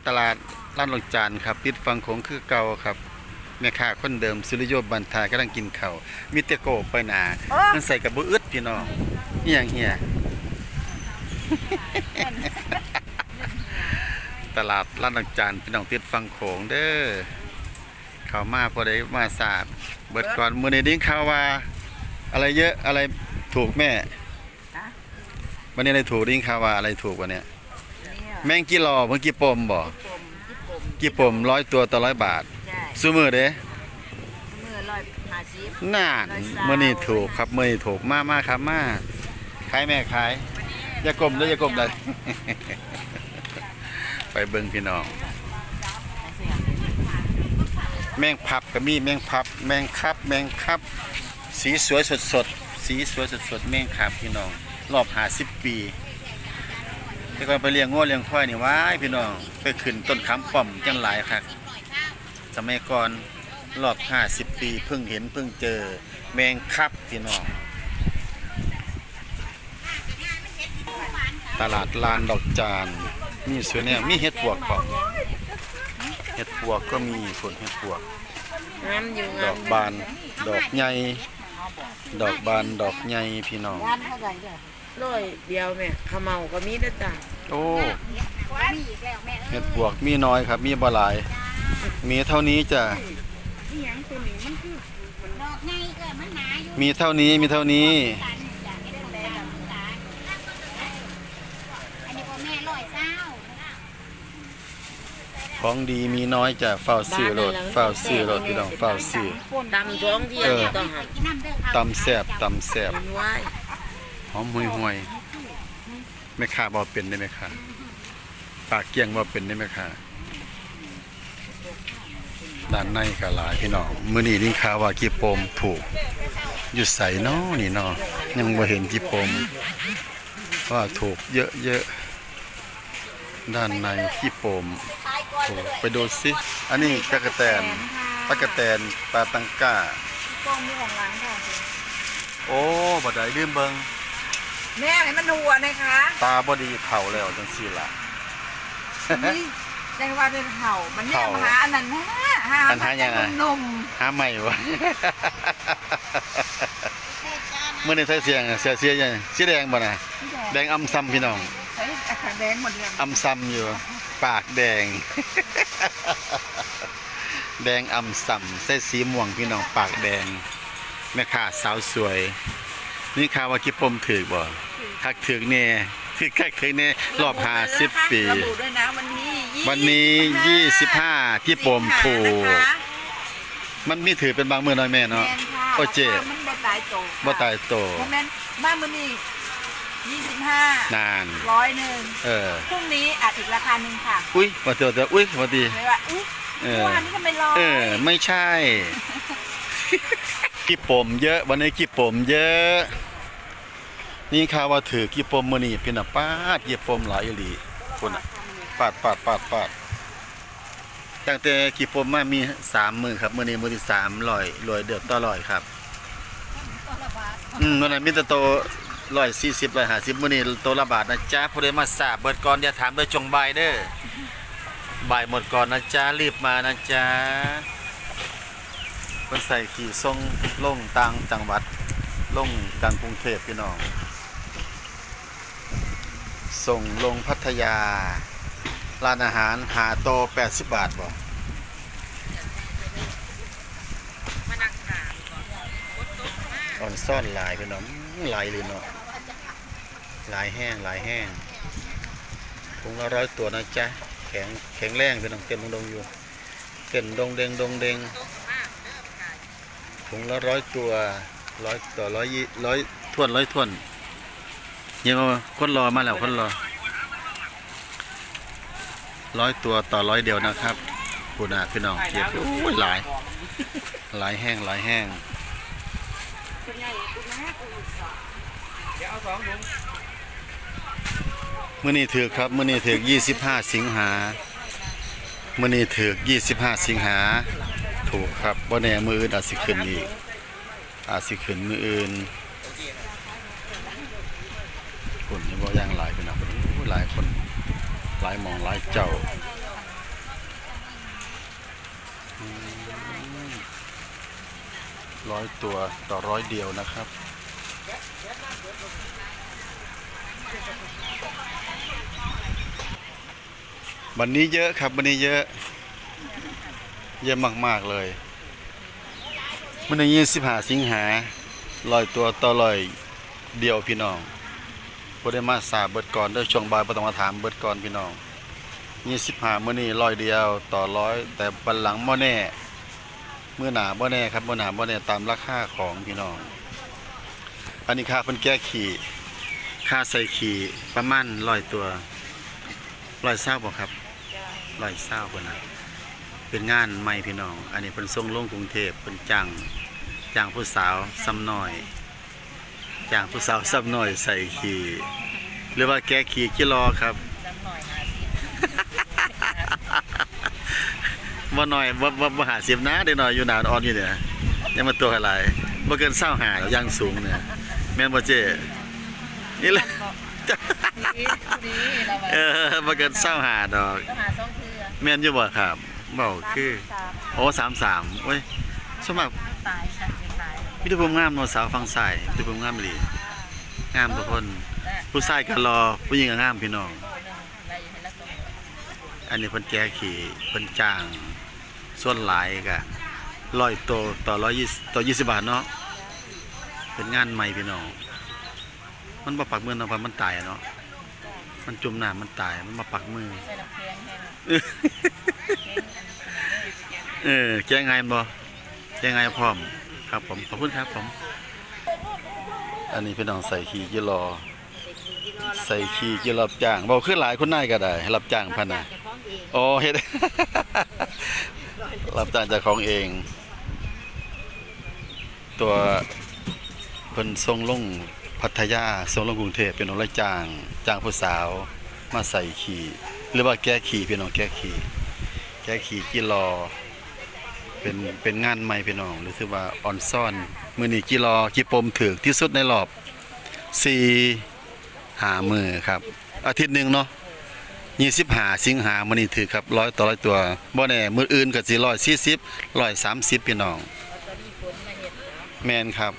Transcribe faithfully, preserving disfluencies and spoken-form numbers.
ตลาดร้านดอกจานครับ ติดฝั่งโขงคือเก่าครับ แม่ค้าคนเดิม สุริโยบันทากำลังกินข้าว มีแต่โกไปหนา โอ้ มันใส่กับบ่อึดพี่น้อง นี่ยังเฮีย ตลาดร้านดอกจานพี่น้อง ติดฝั่งโขงเด้อ เข้ามาพอได้มาสาดเบิดก่อน มื้อนี้ได้ยินข่าวว่า อะไรเยอะ อะไรถูกแม่ ฮะ วันนี้อะไรถูก ได้ยินข่าวว่าอะไรถูกวันเนี้ย เนี่ย แมงกี่หล่อ เมื่อกี้ปมบ่ กี่ปม กี่ปม ร้อยตัวต่อร้อยบาท ใช่ ซุมื้อเด้ มื้อละร้อยห้าสิบ นั่น ร้อยซาว มื้อนี้ถูกครับ มื้อนี้ถูก มา มาครับ มา ขายแม่ขาย อย่าก้มเด้อ อย่าก้มเลย ไปเบิ่งพี่น้อง แมงพับก็มี แมงพับ แมงคับ แมงคับ สีสวยสดสด สีสวยสดสด แมงคับพี่น้อง รอบห้าสิบปี แต่ก่อนไปเลี้ยงงัวเลี้ยงควายนี่ ว้ายพี่น้อง ไปขึ้นต้นขามป้อมจังหลายคัก สมัยก่อน รอบห้าสิบปี เพิ่งเห็นเพิ่งเจอ แมงคับพี่น้อง ตลาดลานดอกจาน มีสวยแนว มีเห็ดปวกพร้อม เห็ดปวกก็มี พุ้นเห็ดปวก งามอยู่ งาม ดอกบาน ดอกใหญ่ ดอกบาน ดอกใหญ่พี่น้อง ร้อยเดียวแม่ ข้าวเหมาก็มีนะจ๊ะ โอ้ เห็ดปวกมีน้อยครับ มีบ่หลาย มีเท่านี้จ้ะ อีหยังตัวนี้มันคือ ดอกใหญ่เกินมันหนาอยู่ มีเท่านี้ มีเท่านี้ อันนี้ก็แม่ร้อยซาว ของดีมีน้อยจ้ะ ฟ้าวซื้อโลด ฟ้าวซื้อโลดพี่น้อง ฟ้าวซื้อ ตำสองเที่ย เออ ต้องหั่น กินน้ำเด้อค่ะ ตำแซ่บ ตำแซ่บ มันไว้ หอมห่วยๆ แม่ค้าเว้าเป็นเด้แม่ค้า ปากเกี้ยงเว้าเป็นเด้แม่ค้า ด้านในก็หลายพี่น้อง มื้อนี้ได้ยินข่าวว่ากี่ปมถูก อยู่ไสน้อนี่น้อ ยังบ่เห็นกี่ปม ว่าถูกเยอะๆ ด้านในกี่ปม โอ้ ไปดูสิ อันนี้ตั๊กแตน ตั๊กแตน ปาตังก้า กล้องอยู่ข้างหลังค่ะ โอ้ บ่ได้ลืมเบิ่ง แม่ให้มันหัวหน่อยค่ะ ตาบ่ดีเฒ่าแล้วจังซี่ล่ะ นี่ จังว่าเป็นเฒ่า มันเนี่ย เฒ่า มาหาอันนั้นนะ หา อันหาหยังอะ หนุ่มๆ หาใหม่วะ มื้อนี้ใส่เสื้อหยัง เสื้อสีหยัง สีแดงบ่น่ะ สีแดง แดงอ่ำซ่ำพี่น้อง ใส่อากาศแดงหมดเลย อ่ำซ่ำอยู่ ปากแดง แดงอ่ำซ่ำ ใส่สีม่วงพี่น้อง ปากแดง แม่ค้าสาวสวย นี่ข่าวว่ากี่ปมถูกบ่ คักถูกแน่ คือคักถูกแน่ รอบห้าสิบปี ระบุด้วยนะ วันที่ วันนี้ ยี่สิบห้า ยี่สิบห้า กี่ปมถูก สิงหานะคะ มันมีถูกเป็นบางมื้อหน่อยแม่เนาะ แม่นค่ะ โอ้เจ๊ ราคามันบ่ตายโตค่ะ บ่ตายโต บ่แม่น มามื้อนี้ ยี่สิบห้า นาน ร้อยหนึ่ง เออ พรุ่งนี้อาจอีกราคาหนึ่งค่ะ อุ๊ย ว่าเถอะ อุ๊ย ว่าดี ไม่ว่า อุ๊ย เออ เมื่อวานนี้ทำไมร้อย เออ ไม่ใช่ กี่ปมเยอะ วันนี้กี่ปมเยอะ นี่ข่าวว่าถูกกี่ปมมื้อนี้พี่น้อง ป๊าด กี่ปมหลายอีหลี พุ้นน่ะ ป๊าด ป๊าด ป๊าด ป๊าด ตั้งแต่กี่ปมมามีสามมื้อครับ มื้อนี้มื้อที่สาม ร้อย ร้อยเดียวต่อร้อยครับ อืม มื้อนั้นมีแต่โตร้อยสี่สิบ ร้อยห้าสิบ มื้อนี้โตละบาทนะจ๊ะ ผู้ใดมาสาเบิดก่อน อย่าถามเด้อ ช่วงบ่ายเด้อ บ่ายหมดก่อนนะจ๊ะ รีบมานะจ๊ะ เพิ่นใส่ขี่ส่งลงต่างจังหวัด ลงจังกรุงเทพฯ พี่น้อง ส่งลงพัทยา ร้านอาหารห้าโตแปดสิบบาทบ่ มานั่งหาก่อน ออนซอนหลายพี่น้อง หลายเลยเนาะ หลายแฮง หลายแฮง ถุงละร้อยตัวนะจ๊ะ แข็ง แข็งแรงพี่น้อง เต้นดงดงอยู่ เต้นดงเดงดงเดง ถุงละร้อยตัว ร้อยต่อร้อยยี่ ร้อยถ้วน ร้อยถ้วน เห็นบ่ คนรอมาแล้ว คนรอ ร้อยตัวต่อร้อยเดียวนะครับ พุ้นน่ะพี่น้อง เก็บ โอ้ย หลาย หลายแฮง หลายแฮง มื้อนี้ถูกครับ มื้อนี้ถูก ยี่สิบห้า สิงหา มื้อนี้ถูก ยี่สิบห้า สิงหา ถูกครับ บ่แน่มื้ออื่นอาจสิขึ้นอีก อาจสิขึ้นมื้ออื่น คนนี่บ่อย่างหลายพี่น้อง โอ้ย หลายคน หลายหม่องหลายเจ้า ร้อยตัวต่อร้อยเดียวนะครับ วันนี้เยอะครับ วันนี้เยอะ เยอะมากๆเลย มื้อนี้ยี่สิบห้าสิงหา ร้อยตัวต่อร้อยเดียวพี่น้อง ผู้ใดมาสาเบิดก่อนเด้อ ช่วงบ่ายบ่ต้องมาถาม เบิดก่อนพี่น้อง ยี่สิบห้ามื้อนี้ร้อยเดียวต่อร้อย แต่วันหลังบ่แน่ มื้อหน้าบ่แน่ครับ มื้อหน้าบ่แน่ ตามราคาของพี่น้อง อันนี้ค่าเพิ่นแกะขี้ ค่าใส่ขี้ประมาณร้อยตัว ร้อยซาวบ่ครับ ร้อยซาวเพิ่นน่ะ เป็นงานใหม่พี่น้อง อันนี้เพิ่นส่งลงกรุงเทพฯ เพิ่นจ้าง จ้างผู้สาวซ้ำน้อย จ้างผู้สาวซ้ำน้อยใส่ขี้ หรือว่าแกะขี้จิหล่อครับ ซ้ำน้อยห้าสิบ บ่น้อย บ่ บ่ บ่ห้าสิบนะ เด็กน้อยอยู่หน้าอ่อนอยู่เนี่ย ยังมาตัวหลาย บ่เกินซาวห้าดอก อย่างสูงเนี่ย แม่นบ่เจ๊ นี่แหละ นี่ นี่เราไป เออ บ่เกินซาวห้าดอก ก็หาสองเทื่อ แม่นอยู่บ่ครับ เว้าคือ สามสาม โอ้ สามสาม โอ้ย ส่วนมาก ตาย ฉันเป็นตาย มีแต่ผู้งามเนาะ สาวฝั่งซ้าย มีแต่ผู้งามอีหลี งามทุกคน ผู้ชายก็หล่อ ผู้หญิงก็งามพี่น้อง อันนี้เพิ่นแกะขี้ เพิ่นจ้าง ส่วนหลายก็ร้อยตัวต่อร้อยยี่สิบ ต่อยี่สิบบาทเนาะ เป็นงานใหม่พี่น้อง มันบ่ปักมือเนาะ เพราะมันตายอะเนาะ มันจุ่มน้ำมันตาย มันบ่ปักมือ ใส่น้ำแข็งแห้ง เออ แกะง่ายบ่ แกะง่ายพร้อม ครับผม ขอบคุณครับผม อันนี้พี่น้องใส่ขี้จิหล่อ ใส่ขี้จิหล่อรับจ้าง เว้าคือหลาย คุณนายก็ได้ รับจ้างพะนะ เจ้าของเอง อ๋อ เฮ็ด รับจ้างเจ้าของเอง ตัวเพิ่นส่งลงพัทยา ส่งลงกรุงเทพฯ เป็นรับจ้าง จ้างผู้สาวมาใส่ขี้ หรือว่าแกะขี้ พี่น้อง แกะขี้ แกะขี้จิหล่อ เป็น เป็นงานใหม่พี่น้อง รู้สึกว่าออนซอน มื้อนี้จิหล่อ จิปมถูกที่สุดในรอบ สี่ ห้ามื้อครับ อาทิตย์หนึ่งเนาะ ยี่สิบห้าสิงหา มื้อนี้ถูกครับ ร้อยต่อร้อยตัว บ่แน่ มื้ออื่นก็สิร้อยสี่สิบ ร้อยสามสิบ พี่น้อง แม่นครับ